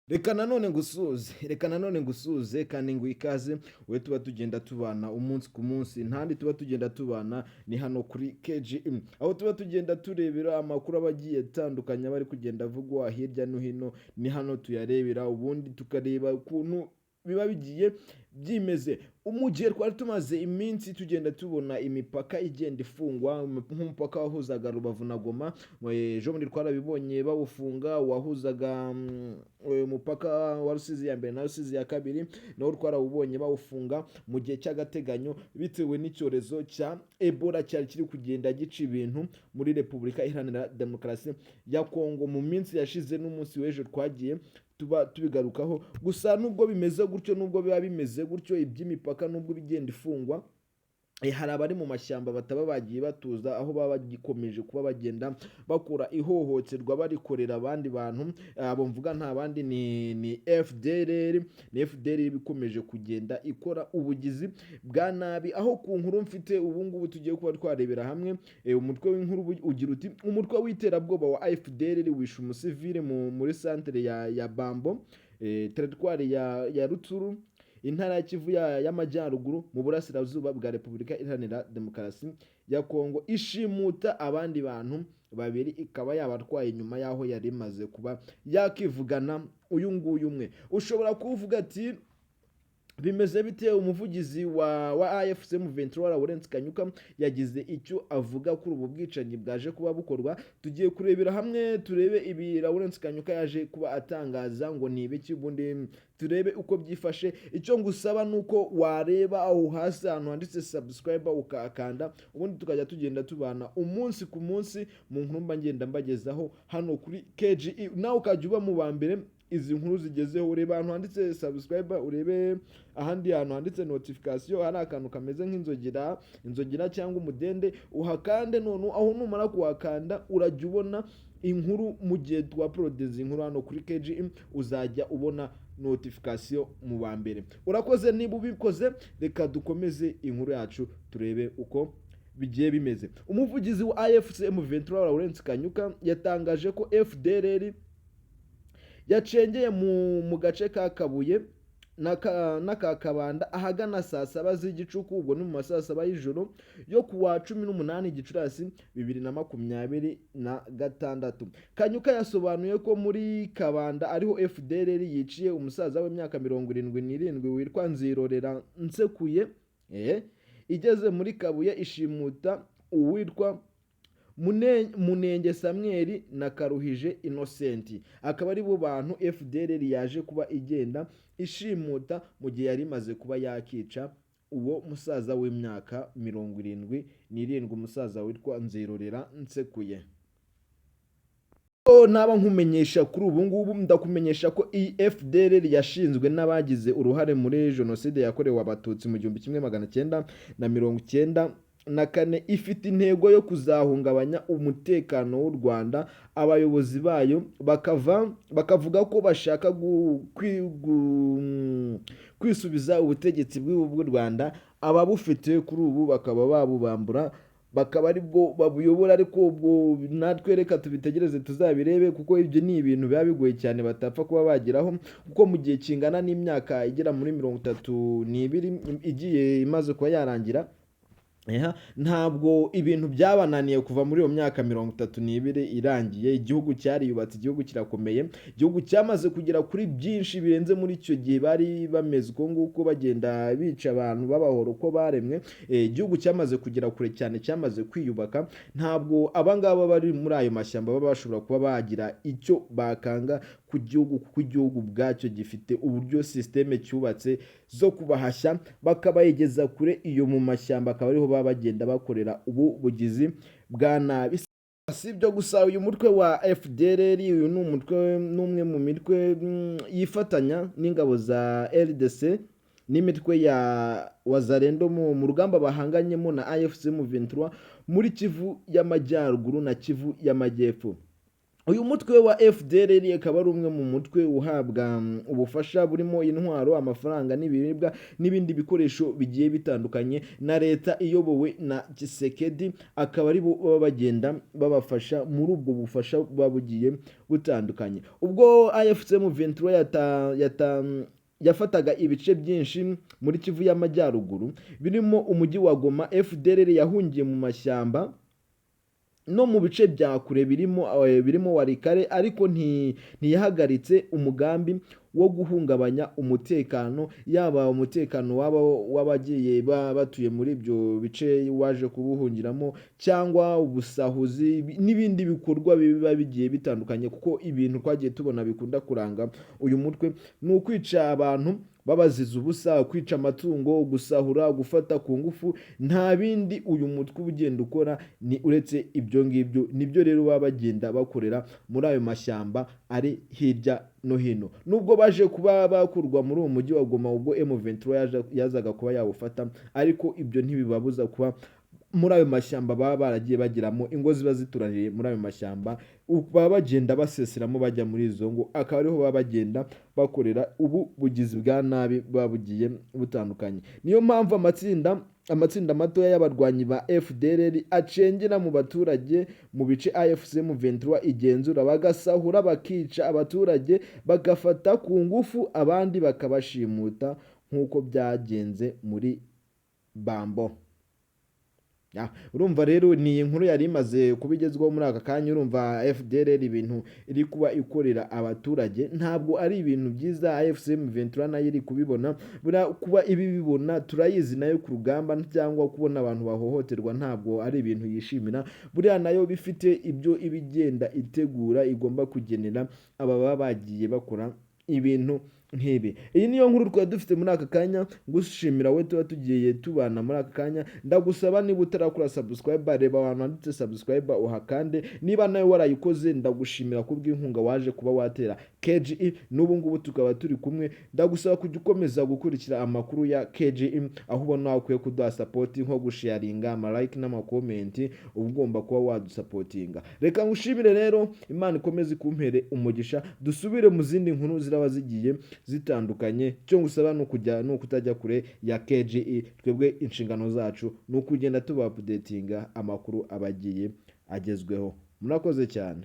Reka nanone ngusuhuze, reka nanone ngusuhuze kandi ngo ikaze wowe tuba tugenda tubana umunsi ku munsi. Ntandi tuba tugenda tubana ni hano kuri KGM, aho tuba tugenda turebera amakuru aba agiye atandukanye aba ari kugenda avugwa hirya no hino. Ni hano tuyarebera, ubundi tukareba ukuntu biba bigiye byimeze. Mu gihe twari tumaze iminsi tugenda tubona imipaka igenda ifungwa, nk'umupaka wahuzaga Rubavu na Goma, ejo bundi twarabibonye bawufunga, wahuzaga umupaka wa Rusizi ya mbere na Rusizi ya kabiri nawo twarawubonye bawufunga mu gihe cy'agateganyo bitewe n'icyorezo cya Ebola cyari kiri kugenda gica ibintu muri Repubulika Iharanira Demokarasi ya Kongo. Mu minsi yashize n'umunsi w'ejo twagiye tuba tubigarukaho. Gusa nubwo bimeze gutyo, nubwo biba bimeze gutyo iby'imipaka, nubwo igenda ifungwa, hari abari mu mashyamba bataba bagiye batuza, aho baba bagikomeje kuba bagenda bakora ihohoterwa barikorera abandi bantu. Abo mvuga nta bandi ni FDLR, ni FDLR ikomeje kugenda ikora ubugizi bwa nabi. Aho ku nkuru mfite ubu ngubu tugiye kuba twarebera hamwe, umutwe w'inkuru ugira uti: "Umutwe w'iterabwoba wa FDLR wishe umusivile muri santere ya Bambo, teritwari ya Rutshuru, intara ya Kivu y'Amajyaruguru, mu burasirazuba bwa Repubulika Iharanira Demokarasi ya Kongo, ishimuta abandi bantu babiri, ikaba yabatwaye nyuma y'aho yari imaze kuba yakivugana uyu nguyu umwe." Ushobora kuvuga ati: "Bimeze bite?" Umuvugizi wa AFC M23 Lawrence Kanyuka yagize icyo avuga kuri ubu bwicanyi bwaje kuba bukorwa. Tugiye kurebera hamwe, turebe ibi Lawrence Kanyuka yaje kuba atangaza ngo ni ibiki, ubundi turebe uko byifashe. Icyo ngusaba ni uko wareba aho hasi ahantu handitse subscribe ukakanda, ubundi tukajya tugenda tubana umunsi ku munsi mu nkuru mba ngenda mbagezaho hano kuri KGE, nawe ukajya uba mu ba mbere izi nkuru zigezeho. Ureba ahantu handitse subscribe, urebe ahandi hantu handitse notification, hari akantu kameze nk'inzogera, inzogera cyangwa umudende, uhakande. None aho numara kuhakanda urajya ubona inkuru mu gihe twauploadinze inkuru hano kuri KGM, uzajya ubona notification mu ba mbere. Urakoze niba ubikoze. Reka dukomeze inkuru yacu, turebe uko bigiye bimeze. Umuvugizi wa AFC M23 Lawrence Kanyuka yatangaje ko FDLR yacengeye mu gace ka Kabuye n'aka Kabanda ahagana saa 7 z'igicuku, ubwo ni mu ma saa 7 y'ijoro yo ku wa 18 Gicurasi 2026. Kanyuka yasobanuye ko muri Kabanda ariho FDLR yiciye umusaza w'imyaka 77 witwa Nzirorera Nsekuye, igeze muri Kabuye ishimuta uwitwa Munenge Samweli na Karuhije Innocent, akaba ari bo bantu FDLR yaje kuba igenda ishimuta mu gihe yari imaze kuba yakica uwo musaza w'imyaka 77, umusaza witwa Nzirorera Nsekuye. Naba nkumenyesha kuri ubu ngubu, ndakumenyesha ko iyi FDLR yashinzwe n'abagize uruhare muri Jenoside yakorewe Abatutsi mu 1994, ifite intego yo kuzahungabanya umutekano w'u Rwanda. Abayobozi bayo bakava bakavuga ko bashaka kwisubiza ubutegetsi bw'u Rwanda, ababufite kuri ubu bakaba babubambura, bakaba aribwo babuyobora. Ariko ubwo natwe reka tubitegereze tuzabirebe, kuko ibyo ni ibintu biba bigoye cyane batapfa kuba bageraho, kuko mu gihe kingana n'imyaka igera muri 32 igiye imaze kuba yarangira. Eha, ntabwo ibintu byabananiye kuva muri iyo myaka 32 irangiye. Igihugu cyariyubatse, igihugu kirakomeye, igihugu cyamaze kugera kuri byinshi birenze muri icyo gihe bari bameze uko nguko, bagenda bica abantu babahora uko baremwe. Igihugu cyamaze kugera kure cyane, cyamaze kwiyubaka. Ntabwo abangaba bari muri ayo mashyamba baba bashobora kuba bagira icyo bakanga ku gihugu, kuko igihugu ubwacyo gifite uburyo système cyubatse zo kubahashya, bakabayigeza kure iyo mu mashyamba, akaba ariho baba bagenda bakorera ubu bugizi bwa nabi. Si ibyo gusa, uyu mutwe wa FDLR, uyu ni umutwe n'umwe mu mitwe yifatanya n'ingabo za RDC n'imitwe ya Wazalendo mu rugamba bahanganyemo na AFC M23 muri Kivu y'Amajyaruguru na Kivu y'Amajyepfo. Uyu mutwe wa FDLR akaba ari umwe mu mutwe uhabwa ubufasha burimo intwaro, amafaranga n'ibiribwa n'ibindi bikoresho bigiye bitandukanye na leta iyobowe na Tshisekedi, akaba ari bo baba bagenda babafasha muri ubwo bufasha buba bugiye butandukanye. Ubwo AFC M23 yafataga ibice byinshi muri Kivu y'Amajyaruguru birimo umujyi wa Goma, FDLR yahungiye mu mashyamba no mu bice bya kure birimo Walikale, ariko ntiyahagaritse umugambi wo guhungabanya umutekano, yaba umutekano waba w'abagiye batuye muri ibyo bice waje kubuhungiramo, cyangwa ubusahuzi n'ibindi bikorwa biba bigiye bitandukanye, kuko ibintu twagiye tubona bikunda kuranga uyu mutwe ni ukwica abantu babaziza ubusa, kwica amatungo, gusahura, gufata ku ngufu. Nta bindi uyu mutwe uba ugenda ukora ni uretse ibyo ngibyo. Nibyo rero baba bagenda bakorera muri ayo mashyamba ari hirya no hino. Nubwo baje kuba bakurwa muri uwo mujyi wa Goma ubwo M23 yazaga kuba yawufata, ariko ibyo ntibibabuza kuba muri ayo mashyamba baba baragiye bagiramo ingo ziba zituraniye muri ayo mashyamba, baba bagenda baseseramo bajya muri izo ngo, akaba ariho baba bagenda bakorera ubu bugizi bwa nabi buba bugiye butandukanye. Niyo mpamvu amatsinda matoya y'abarwanyi ba FDLR acengera mu baturage mu bice AFC M23 igenzura, bagasahura, bakica abaturage, bagafata ku ngufu abandi, bakabashimuta nk'uko byagenze muri Bambo. Ya, urumva rero ni inkuru yari imaze kuba igezweho muri aka kanya. Urumva FDLR ibintu iri kuba ikorera abaturage ntabwo ari ibintu byiza. AFC M23 nayo iri kubibona. Buriya kuba ibi bibona, turayizi nayo ku rugamba cyangwa kubona abantu bahohoterwa ntabwo ari ibintu yishimira. Buriya nayo bifite ibyo iba igenda itegura igomba kugenera aba baba bagiye bakora ibintu nk'ibi. Iyi niyo nkuru twari dufite muri aka kanya. Ngushimira we tuba tugiye tubana muri aka kanya. Ndagusaba, niba utarakora subscribe, reba ahantu handitse subscribe uhakande. Niba nawe warayikoze, ndagushimira kubw'inkunga waje kuba watera KGE, n'ubu ngubu tukaba turi kumwe. Ndagusaba kujya ukomeza gukurikira amakuru ya KGE, aho ubona ukwiye kuduha support nko gusharinga, amalike n'amacomment, uba ugomba kuba wadusupportinga. Reka ngushimire rero, Imana ikomeze ikumpere umugisha. Dusubire mu zindi nkuru ziraba zigiye zitandukanye. Icyo ngusaba ni ukujya ni ukutajya kure ya KGE. Twebwe inshingano zacu ni ukugenda tuba updatinga amakuru aba agiye agezweho. Murakoze cyane.